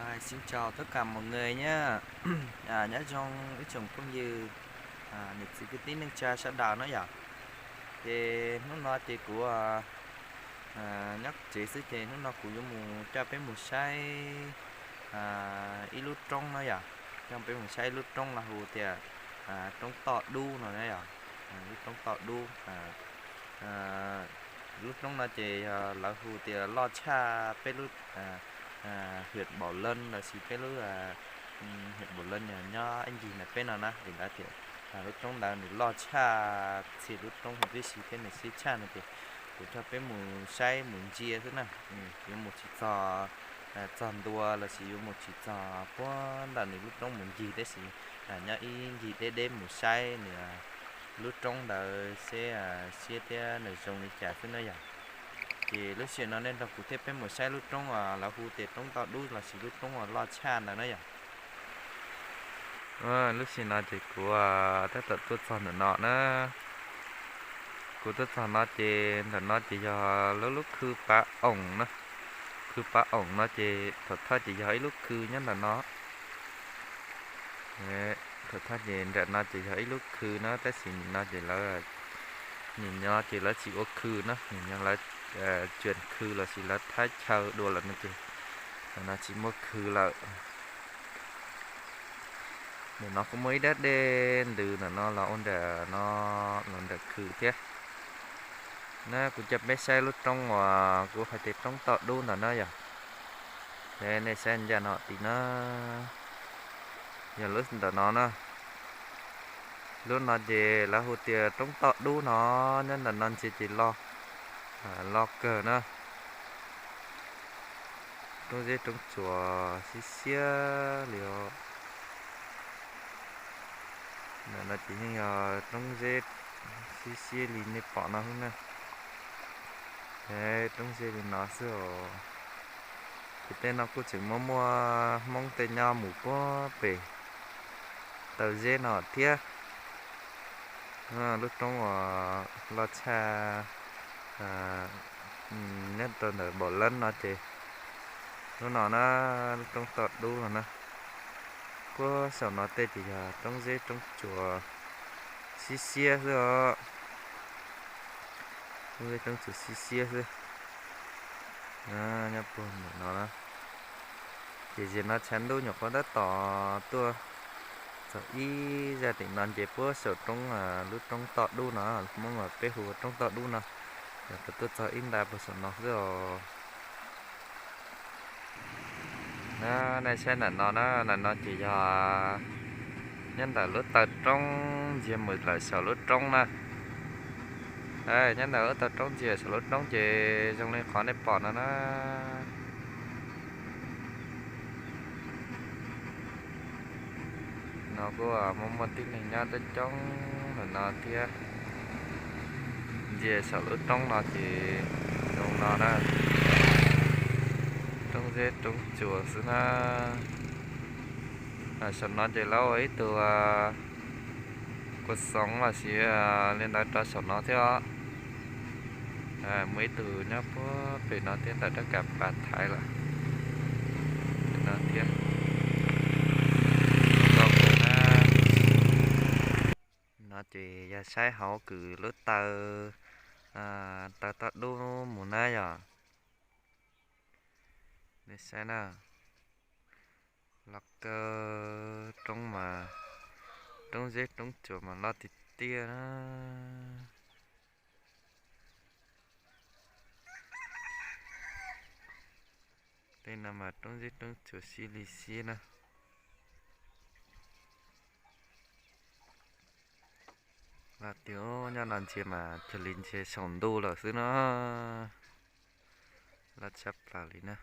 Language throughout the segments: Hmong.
Xin chào tất cả mọi người nhé. Nyob zoo ib tsoom phooj ywg, niam txiv kwv tij neej tsa sawv daws na yom. Ces hnub no ces kuv nyob tsev xwb ces hnub no kuv yuav mus coj peb mus saib ib lub roob na yom. Coj peb mus saib ib lub roob los hu tias roob Toj Dub no na yom. Lub roob Toj Dub, lub roob no ces yog lawv hu tias loj tshaj peb lub huyện Bảo Lâm lossis peb lub huyện Bảo Lâm nyob ib ncig ntawm peb no na, vim lawv tias lub roob ntawd nws loj tshaj txhia lub roob huv tib si thiab nws siab tshaj no ces kuv coj peb mus saib mus ntsia xwb na. Yuav mus tsis txog, txog ntua lossis yuav mus tsis txog puag ntawm nws lub roob mus ncig tab sis nyob ib ncig deb deb mus saib nws lub roob ntawd seb siab thiab nws zoo li cas xwb na yom. Ces lub sij hawm no nej nrog kuv thiab peb mus saib lub roob uas lawv hu tias roob Toj Dub lossis lub roob uas loj tshaj ntawd na yom. Lub sij hawm no ces kuv tab tom tuaj txog ntawm no na. Kuv tuaj txog no ces ntawm no ces yog lub lub khw Pav Oom na. Khw Pav Oom no ces thaum thawj ces yog ib lub khw nyob ntawm no. Thaum thawj ces nram no ces yog ib lub khw na tab sis nim no ces lawv, nim no ces lawv tsis ua khw na, nim no lawv tsuas khw lossis lawv thab chaw dua lawm no ces ntawm no tsis muaj khw lawm. Ntawm no kuj muaj ib dab dej ntws ntawm no los ua nram no, los nram khw thiab. Na kuv coj peb saib lub roob uas kuv hais tias roob Toj Dub ntawd na yom. Nej saib ncaj no tim na, yog lub ntawm no na. Lub no ces lawv hu tias roob Toj Dub no, nyob ntawm no ntsia ces loj, loj kawg na. Roob zeb roob tsuas xiab xiab li os. Ntawm no ces yeej yog roob zeb xiab xiab li nej pom no xwb na. Roob zeb li no xwb os. Ces tej no kuj tseem muaj muaj Hmoob tej nyob mus puag pem taw zeb no thiab. Lub roob uas loj tshaj nyob rau ntawm Npaum Lab no ces lub no na, lub roob Toj Dub no na. Puag saum no tej ces yog roob zeb roob tsuas xiab xiab xwb os. Roob zeb roob tsuas xiab xiab xwb. Nyob puag ntawm no na. Ces zaum no tshav ntuj nyuam qhuav tab tom tuaj txog ib zaj tim no ces puag saum roob, lub roob Toj Dub no, Hmoob peb hu ua roob Toj Dub no, nyuam qhuav tuaj txog ib nta puag saum no xwb os. Nej saib ntawm no na, ntawm no ces yog nyob ntawm lub taw roob ntsia mus lawm saum lub roob na. Nyob ntawm lub taw roob ntsia saum lub roob ces zoo li qhov nej pom no na. No kuj muaj muaj tib neeg nyob coob coob ntawm no thiab. Ntsia saum lub roob no ces zoo no na, roob zeb roob tsuas xwb na. Saum no ces lawv ua ib tug kua xoov los sis li ntawd rau saum no thiab os. Muaj ib tug nyob puag pem no thiab ntawm rab kav pas thaiv lawm no thiab. No ces yog saib hauv kws lub taw, taw Toj Dub mus na yom. Nej saib na, loj kawg, roob mas, roob zeb roob tsuas mas loj tiag tiag na. Tej no mas roob zeb roob tsuas xib li xib na. Loj tiag, nyob no ntsia mas cuag li ntsia saum ntuj lawm xwb no. Loj tshaj plaws li na.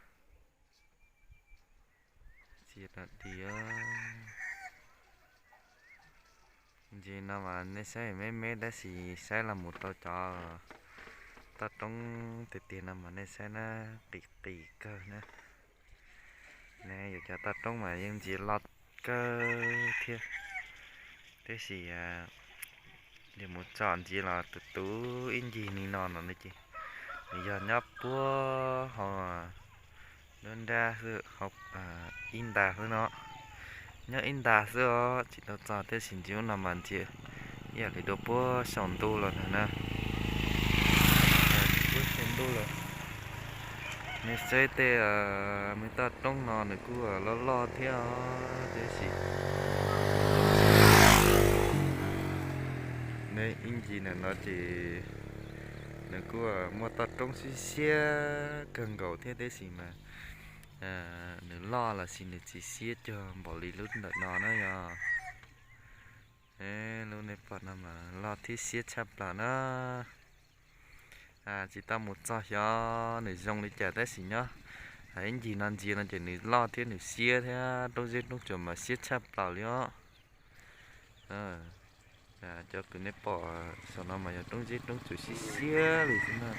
Txiv no di, ntsia no mas nej saib me me tab sis saib los mus rau cov toj roob tiag tiag no mas nej saib na, qis qis kawg na. Ne yog cov toj roob mas yeej ntsia loj kawg thiab, tab sis yog mus tsom ntsia los tus tus ib ncig li no no ces nws yog nyob puag hauv Nyob nrab xwb, ib ntas xwb no, nyob ib ntas xwb os, tsis tau txog tab sis ntsia ub no mas ntsia ib yam li dua puag saum ntuj los ntag na. Puag saum ntuj los. Nej saib tej me toj roob no nws kuj loj loj thiab os, tab sis nej ib ncig ntawm no ces nws kuj muaj toj roob siab siab kawg nkaus thiab, tab sis mas nws loj los sis nws tsis siab cuag npaum li lub ntawm no na yog. Lub nej pom no mas loj thiab siab tshaj plaws na. Tsis tau mus txog xyov nws zoo li cas tab sis nyob ib ncig no ntsia no ces nws loj thiab nws siab thiab, roob zeb roob tsuas mas siab tshaj plaws li os. Cov kws nej pom saum no mas yog roob zeb roob tsuas siab siab li xwb na.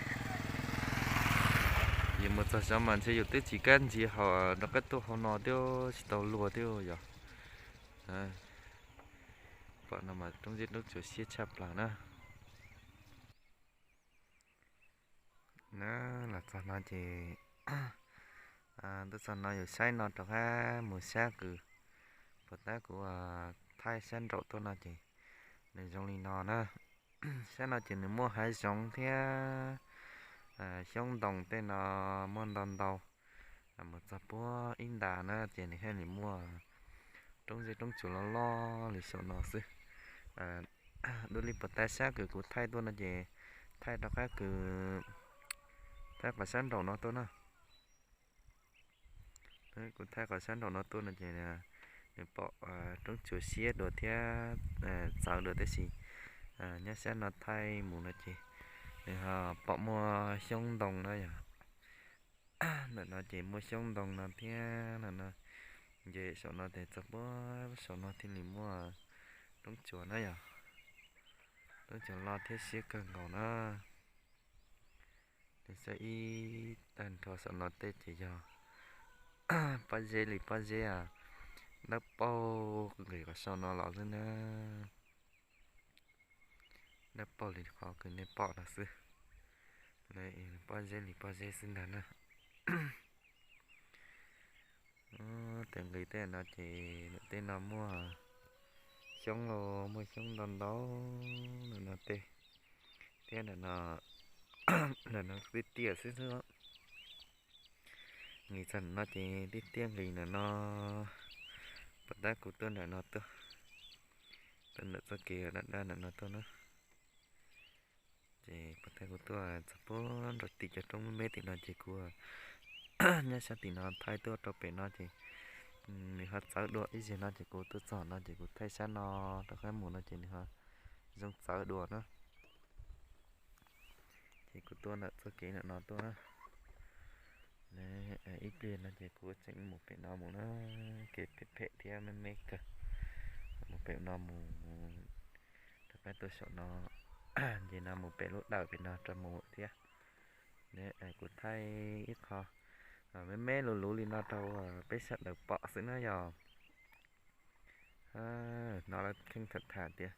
Yus mus txog xyov mas ntshe yus twb tsis kam ntsia hauv rov qab tuaj hauv no thiab tsis tau luag thiab yog. Pom no mas roob zeb roob tsuas siab tshaj plaws na. Na, los txog no ces tuaj txog no yus saib no rov qab mus sab kws puas tab kuv thaij sab nraum tuaj no ces nws zoo li no na. Sab no ces nws muaj hav zoov thiab xyoob ntoo tej no muaj ntau ntau. Mus txog puag ib ntas na ces nws thiaj li muaj roob zeb roob tsuas loj loj li saum no xwb. Dua li puas tab sab kws kuv thaij tuaj no ces thaij rov qab kws thaij qhov sab nraum no tuaj na. Kuv thaij qhov sab nraum no tuaj no ces nws pom roob tsuas siab dua thiab txawv dua tab sis nyob sab no thaij mus no ces nws ho pom muaj xyoob ntoo na yog. Ntawm no ces muaj xyoob ntoo no thiab no no. Ces saum no tes txog puag saum no thiaj li muaj roob tsuas na yog. Roob tsuas loj thiab siab kawg nkaus na. Nws xav ib tag nrho saum no tej ces yog pob zeb li pob zeb dawb paug nqis qhov saum no los xwb na. Dawb paug li qhov kws nej pom no xwb. Pob zeb li pob zeb xwb ntag na. Tej nqis tej no ces tej no muaj xyoob los muaj xyoob ntau ntau no tej thiab no, no tiaj tiaj xwb xwb. Nqis txog no ces tiaj tiaj nqis ntawm no, puas tab kuv tuaj ntawm no tuaj, tuaj ntawm txoj kev daj daj ntawm no tuaj na. Ces puas tab kuv tuaj txog puag nram tim cov roob me me tim no ces kuv nyob sab tim no thaij tuaj rau pem no ces nws ho txawv dua ib zaug no ces kuv tuaj txog no ces kuv thaij sab no rov qab mus no ces nws ho zoo txawv dua na. Ces kuv tuaj ntawm txoj kev ntawm no tuaj na. Ib pliag no ces kuv tseem mus pem no mus na, kev phem phem thiab me me kawg. Mus pem no mus, rov qab tuaj saum no, ces no mus pem lub dawm pem no rov mus thiab. Kuv thaij ib qho me me luv luv li no rau peb sawv daws pom xwb na yog. Hnov lawv kheej tham tham tias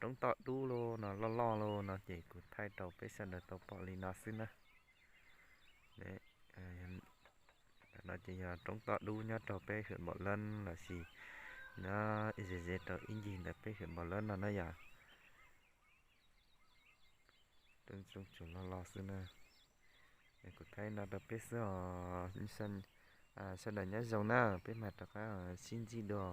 roob toj dub lauj no, loj loj lauj no ces kuv thaij rau peb sawv daws tau pom li no xwb na. No ces yog roob toj dub nyob rau peb huyện Bảo Lâm lossis nyob ze ze rau ib ncig ntawm peb huyện Bảo Lâm no na yog. Roob tsuas los los xwb na. Kuv thaij no rau peb xwb os, sawv daws nyob zoo na, peb mam rov qab sib ntsib dua.